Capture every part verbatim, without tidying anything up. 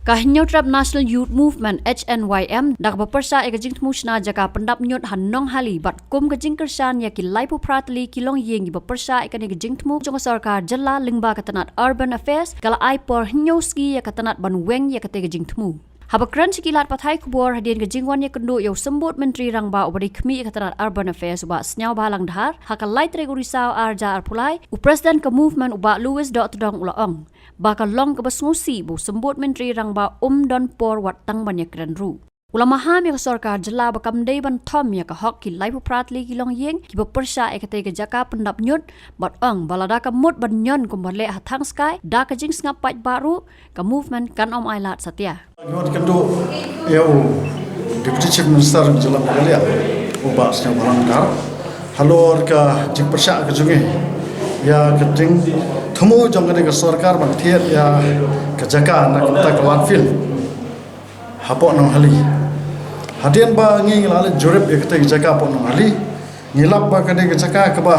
Ka Hynñiewtrep National Youth Movement, H N Y M, da kaba pyrshah ïa ka jingthmu shna jaka pyndap ñiut ha Nonghali bad kum ka jingkyrshan ïa ki laiphew phra tylli ki longïing kiba pyrshah ïa kane ka jingthmu jong ka sorkar jylla lyngba ka tnat Urban Affairs, ka la ai por hynñiew sngi ïa ka tnat ban weng ïa kata ka jingthmu. Haba kren sha ki lad pathai khubor hadien ka jingwan ïakynduh ïa u Symbud Myntri Rangbah uba dei khmih ïa ka tnat Urban Affairs u Bah Sniawbhalang Dhar, ha ka lai tarik u Risaw ar hajar arphew lai, u President ka Movement u Bah Louis Dohtdong u la ong ba ka long kaba sngewsih ba u Symbud Myntri Rangbah um don por wat tang ban ïakren ruh. U la maham ïa ka sorkar jylla ba kam dei ban thom ïa ka hok ki laiphew phra tylli ki longïing kiba pyrshah ïa katei ka jaka pyndap ñiut, bad ong ba lada ka mut ban ñion kumba leh ha Thangskai da ka jingsngap paidbah ruh, ka Movement kan ym ailad satia. Ngi wan kynduh ïa u Deputy Chief Minister jylla Meghalaya, u Bah Sniawbhalang Dhar, halor ka jingpyrshah ka jong ngi ïa ka jingthmu jong kane ka sorkar ban thied ïa ka jaka na ka bynta ka landfill hapoh Nonghali. Hadien ba ngi la leit jurip ïa katei ka jaka hapoh Nonghali, ngi lap ba ka dei ka jaka kaba,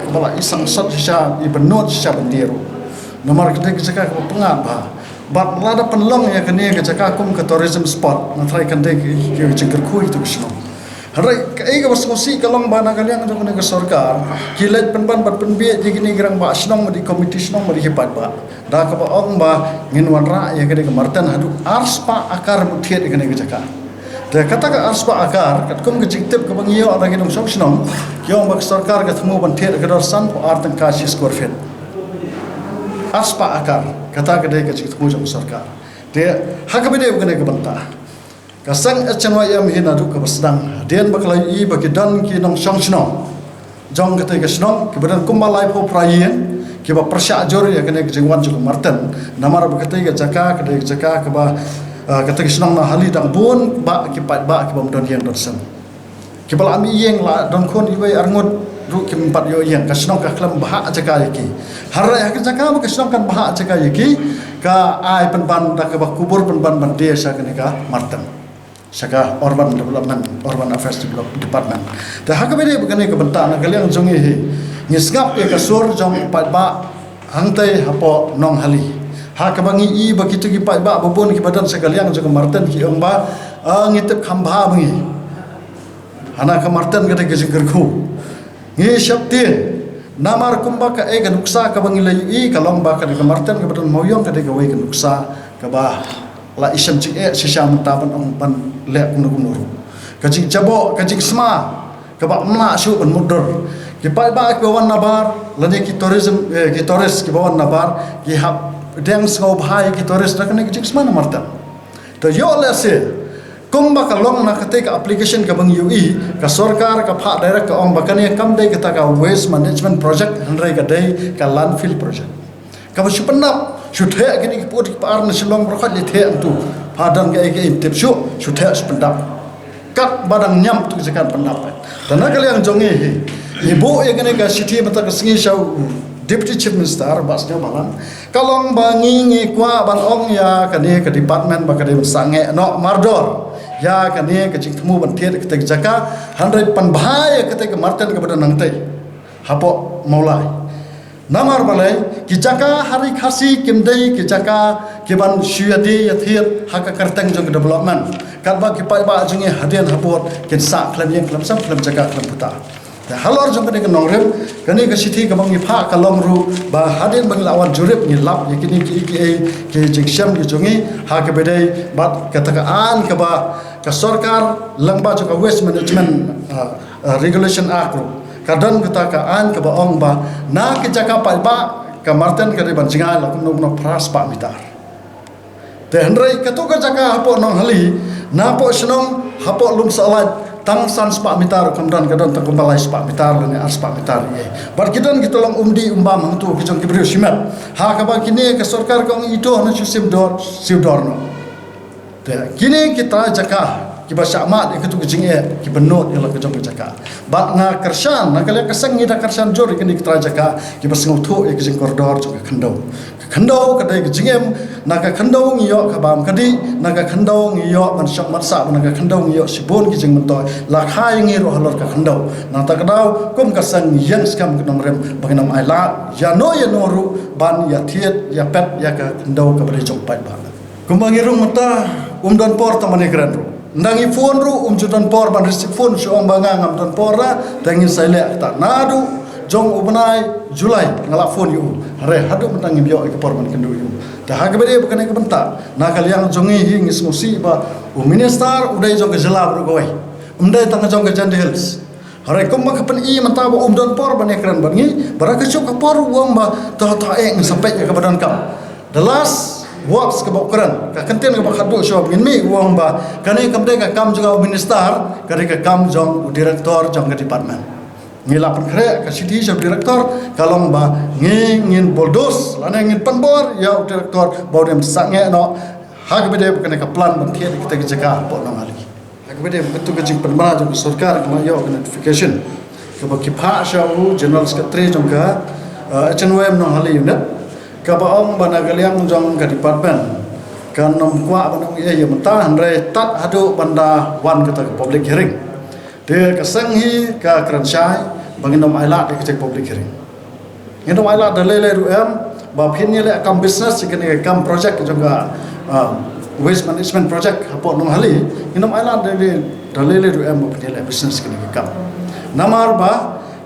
kaba la i sangsot shisha, i bynnud shisha ban die ruh. Namar ka dei ka jaka kaba pyngngad bha. Bad lada pynlong ïa kane ka jaka kum ka tourism spot, nga tharai kan dei ka, ka, ka jingkyrkhu ïa ka shnong. Hynrei kaei kaba sngewsih ka long ba na ka liang jong kane ka sorkar, ki leit pynban bad pynbiej ïa kine ki rangbah shnong, bad ki komiti shnong, bad ki paidbah, da kaba ong ba ngin wanrah ïa kane ka marten haduh arspah akar ban thied ïa kane ka jaka. Te kata ka arspah akar, katkum ka jingtip kaba ngi ïoh na ki nongshong shnong, ki ong ba ka sorkar ka thmu ban thied ka dor sanphew ar tyngka shi square feet. Arspah akar, kata ka dei ka jingthmu jong ka sorkar. Te ha kaba dei kane ka bynta, ka seng H N Y M hi naduh kaba sdang, hadien ba ka la ïohi ba ki don ki nongshong shnong jong katei ka shnong kiba don kumba laiphew phra ïing kiba pyrshah jur ïa kane ka jingwan jong ka marten. Namar ba katei ka jaka ka dei ka jaka kaba, ah, katei ka shnong Nonghali dang bun bah ki paidbah kiba ym don ïing don sem. Kiba la mih ïing la don khun iwei arngut ruh kim pat ïoh ïing, ka shnong ka khlem bhah jaka ïa ki. Hynrei ha ka jaka ba ka shnong kan bhah jaka ïa ki, ka ai pynban da kaba kubur pynban ban die sha kane ka marten, sha ka Urban Development, Urban Affairs Develop-, Department. Te ha kaba dei ba kane ka bynta na ka liang jong ngi hi, ngi sngap ïa ka sur jong paidbah hangtei hapoh Nonghali. Ha kaba ngi i ba kito ki paidbah ba bun kiba don sha ka liang jong ka marten ki ong ba, ah, ngi tip kham bha ba ngi hana ka marten ka dei ka jingkyrkhu. Ngi sheptieng, namar kumba kaei ka nuksa kaba ngi la ïohi ka long ba ka dei ka marten kaba don mawïong ka dei kawei ka nuksa kaba la i shem jingeh shisha mynta ban ong ban leh kumno kumno ruh. Ka jingjaboh, ka jingsma kaba ym lah shuh ban mutdur. Ki paidbah kiba wan nabar lane ki tourism, eh, ki tourist kiba wan nabar ki hap deng sngewbha ïa ki tourist da kane ka jingsma na marten. Te ïoh lehse kumba ka long na katei ka application kaba ngi ïohi, ka sorkar ka phah direct ka ong ba kane kam dei kata ka waste management project, hynrei ka dei ka landfill project. Kaba shu pyndap, shu theh kine ki pud ki par na Shillong baroh khoit lei theh tu. Pha dang kaei kaei ym tip shuh, shu theh shu pyndap. Katba dang ñiam tu ki jaka pyndap. Te na ka liang jong ngi hi, ngi buh ïa kane ka shithi mynta ka sngi sha u Deputy Chief Minister Bah Sniawbhalang. Ka long ba ngi ngi kwah ban ong ïa kane ka department ba ka dei ban sangeh noh mardor ïa kane ka jingthmu ban thied katei ka jaka, hynrei pynbha ïa katei ka marten kaba don hangtei hapoh Mawlai. Namar balei, ki jaka ha Ri Khasi kim dei ki jaka kiban shu ïadie ïathied ha ka kyrteng jong ka development. Katba ki paidbah jong ngi hadien habud kin sah khlem ïing khlem sem khlem jaka khlem puta. Te halor jong kane ka nongrim, kane ka shithi kaba ngi phah ka long ruh ba hadien ba ngi la wan jurip ngi lap ïa kine ki, ki, ki jingshem ki jong ngi, ha kaba dei bad kata ka aiñ kaba ka sorkar lyngba jong ka Waste Management, ah, ah, Regulation Act ruh ka don kata ka aiñ kaba ong ba na ki jaka paidbah ka marten ka dei ban jngai la kumno kumno phra spah mitar. Te hynrei kato ka jaka hapoh Nonghali, na poh shnong, hapoh Lumsohlait, tang san spah mitar kam don, ka don tang kumba lai spah mitar lane ar spah mitar ïa. Bad ki don ki tyllong umdih umbam hangto ki jong ki briew shimet. Ha kaba kine ka sorkar ka ong ito na shu siew dor, siew dor noh. Te kine ki trai jaka kiba shah mad ïa kito ki jingeh kiba nud ïa la ka jong ka jaka. Bad nga kyrshan, na ka liang ka seng ngi da kyrshan jur ïa kine ki trai jaka kiba sngewthuh ïa ka jingkordor jong ka khyndew. Ka khyndew ka dei ka jingim, na ka khyndew ngi ïoh ka bam ka dih, na ka khyndew ngi ïoh ban shong ban sah, na ka khyndew ngi ïoh shibun ki jingmyntoi. La kha ïa ngi ruh halor ka khyndew. Nangta ka daw kum ka seng ngi ïeng skhem ka nongrim ba ngin ym ailad ïano ïano ruh ban ïathied ïapet ïa ka khyndew kaba dei jong paidbah. Kumba ngi rung mynta, um don por tang ban ïakren ruh. Ynda ngi phone ruh, um ju don por ban receive phone, shu ong ba nga ngam don por ra, te ngin sa ïaleh kata. Naduh jong u bnai July nga la phone ïa u. Hynrei haduh mynta ngim ïoh ïa ka por ban kynduh ïa u. Te ha kaba dei ba kane ka bynta, na ka liang jong ngi hi ngi sngewsih ba u minister u dei jong ka jylla baroh kawei. Um dei tang jong ka Jaintia Hills. Hynrei kumba ka pyni mynta ba um don por ban ïakren bad ngi, ba ha kajuh ka por u ong ba to to eh ngin sa peit ïa kaba donkam. The last words kaba u kren, ka kyntien kaba khadduh shuwa ba ngin mih u ong ba kane kam dei ka kam jong u minister, ka dei ka kam jong u director jong ka department. Ngi la pynkhreh ka shithi sha u director, ka long ba ngi ngin bulldoze lane ngin pynbor ïa u director ba u dei ban sangeh noh ha kaba dei ba kane ka plan ban thied kita ki jaka hapoh Nonghali. Ha kaba dei ba katu ka jingpynbna jong ka sorkar ka la ïoh ka notification kaba ki phah sha u General Secretary jong ka, eh, H N Y M Nonghali Unit, kaba ong ba na ka liang jong ka department kan ym kwah ban ong ei ïa mynta, hynrei tad haduh ban da wan kata ka public hearing. Te ka seng hi ka kren shai ba ngin ym ailad ïa kata ka public hearing. Ngin ym ailad da lei lei ruh em ba phin ïaleh kam business ïa kane ka kam project jong ka, ah, waste management project hapoh Nonghali. Ngin ym ailad da lei, da lei lei ruh em ba phin ïaleh business ïa kane ka kam. Namar ba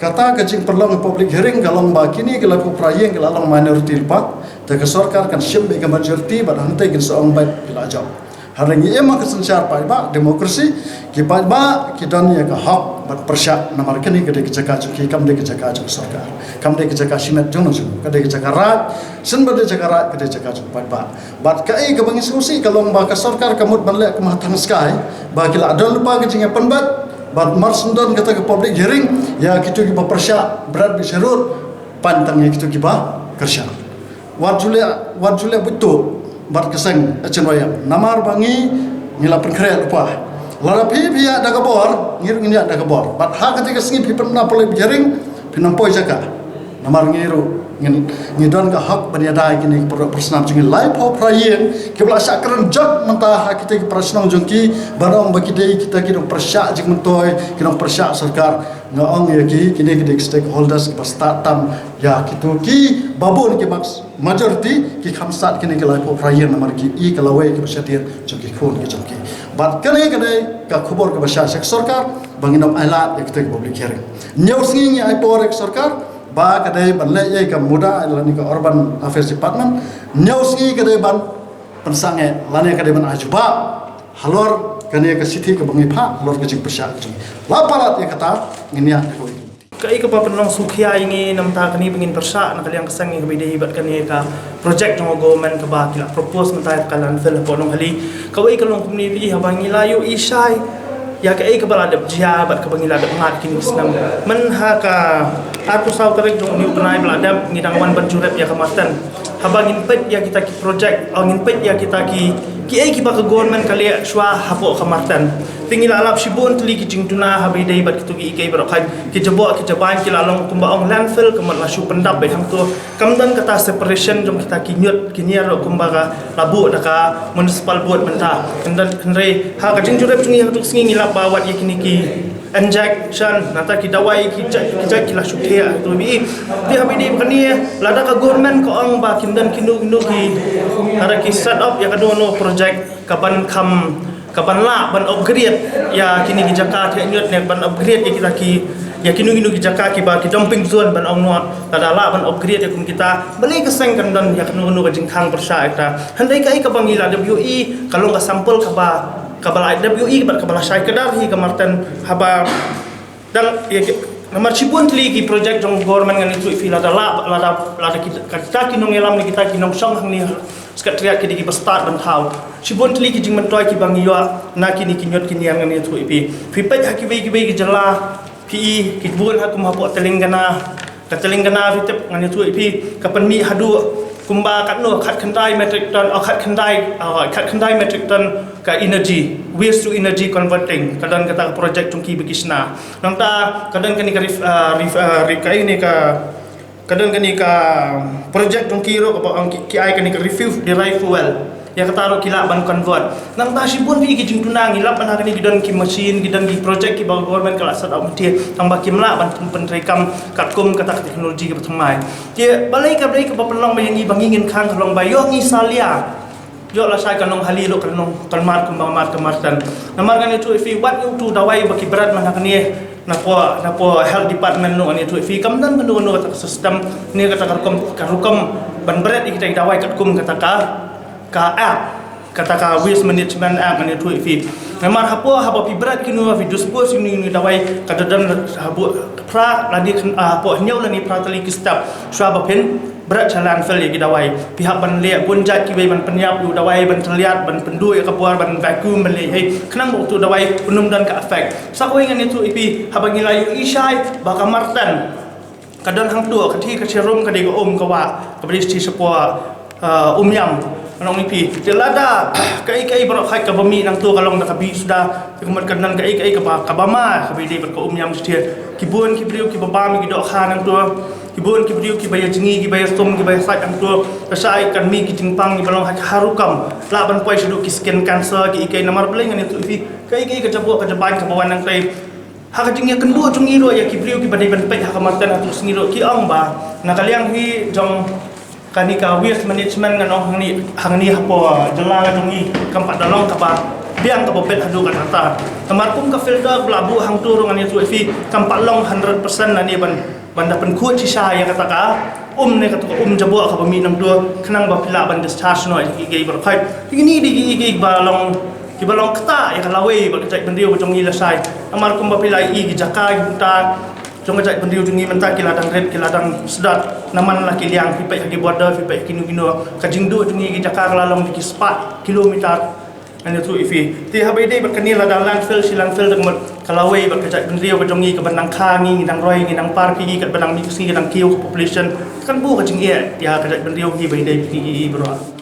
kata ka jingpynlong public hearing ka long ba kine ki laiphew phra ïing ki la long minority lypa. Te ka sorkar kan shim beit ka majority bad hangtei kin sa ong beit ki la jop. Hynrei ngi im ha ka synshar paidbah, democracy, ki paidbah ki don ïa ka hok ban pyrshah, namar kane ka dei ka jaka jong ki, kam dei ka jaka jong ka sorkar, kam dei ka jaka shimet jong no jong, ka dei ka jaka raid. Shen ba dei jaka raid, ka dei jaka jong paidbah. Bad kaei kaba ngi sngewsih ka long ba ka sorkar ka mut ban leh kum ha Thangskai, ba ki la don lypa ka jingïapynbeit, bad mar shen don kata ka public hearing, ïa kito kiba pyrshah bret beit sharud, pan tang ïa kito kiba kyrshan. Wat ju leh, wat ju leh buit tuh bad ka seng H N Y M. Namar ba ngi, ngi la pynkhreh lypa. Lada phi, phi ïaid da ka bor, ngi ruh ngin ïaid da ka bor. Bad ha kata ka sngi phi pynbna public hearing, phin ym poi jaka. Namar ngi ruh ngin, ngi don ka hok ban ïada ïa kine ki para pyrshah jong ngi laiphew phra ïing kiba la shah kren jot mynta ha kita ki para shnong jong ki, ban ong ba ki dei kita ki nongpyrshah jingmyntoi, ki nongpyrshah sorkar. Nga ong ïa ki, kine ki dei ki stakeholders kiba stad tam ïa kito kiba bun ki mark majority ki kham stad kine ki laiphew phra ïing namar ki i ka lawei kiba shadien jong ki khun ki jong ki. Bad kane ka dei ka khubor kaba shai sha ka sorkar ba ngin ym ailad ïa kito ki public hearing. Hynñiew sngi ngi ai por ïa ka sorkar ba ka dei ban leh ïa ka MUDA lane ka Urban Affairs Department. Hynñiew sngi ka dei ban pynsangeh lane ka dei ban ai jubab halor kane ka shithi kaba ngi phah halor ka jingpyrshah ka jong ngi. La palat ïa kata ngin ïa ka Kaei kaba pynlong sngewkhia ïa ngi namar kane ba ngin pyrshah na ka liang ka seng ïa kaba ïadei bad kane ka project jong ka government kaba ki la propose mynta ïa ka landfill hapoh Nonghali. Kawei ka long kumne phi haba ngi la ïohi shai ïa kaei kaba la dep jia bad kaba ngi la dep mad kine ki snem. Myn ha ka arphew saw tarik jong une u bnai ba la dep ngi dang wan ban jurip ïa ka Marten. Haba ngin peit ïa kita ki project, oh, ngin peit ïa kita ki, kiei kiba ka government ka leh shuwa hapoh ka Marten. Te ngi la lap shibun tylli ki jingduna haba ïadei bad kito kiei kiei baroh, ki jaboh ki jabain ki la long kumba ong landfill, ka mut la shu pyndap beit hangto. Kam don kata separation jong kita ki ñiut ki ñiar ruh kumba ka la buh da ka municipal board mynta. Hynrei ha ka jingjurip jong ngi ha kajuh ka sngi ngi lap ba wat ïa kine ki injection, nangta ki dawai ki jait ki jait ki la shu thiah tu bi. Te haba ïadei bad kane, lada ka government ka ong ba kin don kino kino ki, lada ki set up ïa kano kano project kaban kham, kaban lah ban upgrade ïa kine ki jaka thiah ñiut ne ban upgrade ïa kita ki, ïa kino kino ki jaka kiba ki dumping zone ban ong noh, lada lah ban upgrade ïa kum kita, balei ka seng kan don ïa kano kano ka jingkhang pyrshah ïa kita. Hynrei kaei kaba ngi la dep ïohi ka long ka sample kaba, kaba la dep ïohi bad kaba la shai kdar hi ka Marten haba dang ïa ki, namar shibun tylli ki project jong government ngan ïathuh ïa phi, lada lah, lada, lada kita, kita ki nongïalam ne kita ki nongshong hangne Secretariat ki dei kiba stad ban thaw. Shibun tylli ki jingmyntoi kiba ngi ïoh na kine ki ñiut ki ñiar ngan ïathuh ïa phi. Phi peit ha kiwei kiwei ki jylla, phi i ki bun ha kum hapoh Telangana, ka Telangana phi tip ngan ïathuh ïa phi, ka pynmih haduh kumba katno, khatkhyndai metric ton, oh, khatkhyndai, oh, khatkhyndai metric ton ka energy, waste to energy converting, ka don kata ka project jong ki ba ki shna. Nangta ka don kane ka ref-, ah, ref-, ah, ref-, kaei ne ka, ka don kane ka project jong ki ruh kaba ong ki, ki ai kane ka refuse derived fuel. Ïa kata ruh ki lah ban convert. Nangta shibun phi ki jingduna ngi lap ban ha kane ki don ki machine, ki don ki project kiba government ka la set up mynta, tangba kim lah ban pyn-, pyntreikam katkum kata ka technology kaba thymmai. Te balei ka, balei kaba pynlong ba ïa ngi ba ngi ngin khang ka long ba ïoh ngi salia Ïoh lashai ka nonghali ruh ka nong, ka mad kumba mad ka Martan. Namar ngan ïathuh ïa phi wat ïa utu u dawai ba ki bret man ha kane, napoh, napoh health department ruh ngan ïathuh ïa phi kam don kano kano kata ka system ne kata ka rukom, ka rukom ban bret ïa kita ki dawai katkum kata ka, ka app, kata ka Waste Management Act ngan ïathuh ïa phi. Namar hapoh haba phi bret kino, phi dispose kino kino dawai, ka da don hapoh phra lane khan, ah, hapoh hynñiew lane phra tylli ki step shuwa ba phin bret sha landfill ïa ki dawai. Phi hap ban leh bun jait kiwei ban pynïap ïa u dawai, ban tylliat, ban pynduh ïa ka bor, ban vacuum, ban leh hei, khnang ba utu u dawai un ym don ka effect. Sa kawei ngan ïathuh ïa phi, haba ngi la ïohi shai ba ka Martan ka don hangto, ka thiah ka sharum, ka dei ka um ka wah, kaba dei shathie shapoh, ah, Umiam. Ngan ong ïa phi, te lada kaei kaei baroh khoit kaba mih nangto ka long da ka bih suda, te ka mut ka don kaei kaei kaba, kaba ma, kaba ïadei bad ka Umiam shathie. Ki bun ki briew kiba bam ïa ki dohkha nangto, ki bun ki briew kiba ïa jngi, kiba ïa sum, kiba ïa sait nangto. Lashai kan mih ki jingpang kiba long ha ka rukom, lah ban poi shaduh ki skin cancer, kiei kiei. Namar balei ngan ïathuh ïa phi, kaei kaei ka jaboh ka jabieng kaba wan nangtai. Ha ka jingïakynduh jong ngi ruh ïa ki briew kiba dei ban peit ha ka Martan ha tu sngi ruh, ki ong ba na ka liang hi jong kane ka Waste Management, ngan ong hangne, hangne hapoh jylla ka jong ngi, kam pat da long kaba biang kaba bit haduh katta. Namar kum ka filter ba la buh hangto ruh ngan ïathuh ïa phi, kam pat long hundred percent lane ban, ban da pynkhuid shisha ïa kata ka um ne kata ka um jaboh kaba mih nangto, khnang ba phi lah ban discharge noh ïa kiei baroh khoit. Kine dei kiei kiei ba long, kiba long ktah ïa ka lawei bad ka jaitbynriew ka jong ngi lashai. Namar kumba phi la ïohi ki jaka ki bynta jong ka jaitbynriew jong ngi mynta ki la dang rit, ki la dang sdot. Namar la ki liang, phi peit ha ki border, phi peit ha kino kino, ka jingduh jong ngi ki jaka ka la long da ki spah kilometer. Ngan ïathuh ïa phi, te haba ïadei bad kane, lada landfill shi landfill, da ka mut ka lawei bad ka jaitbynriew ka jong ngi, kaban dang kha ngi, ngi dang roi, ngi dang par ki, katba dang mih ka sngi ka dang kiew ka population. Kan buh ka jingeh ïa ka jaitbynriew hi ba ïadei bad kine kiei kiei baroh.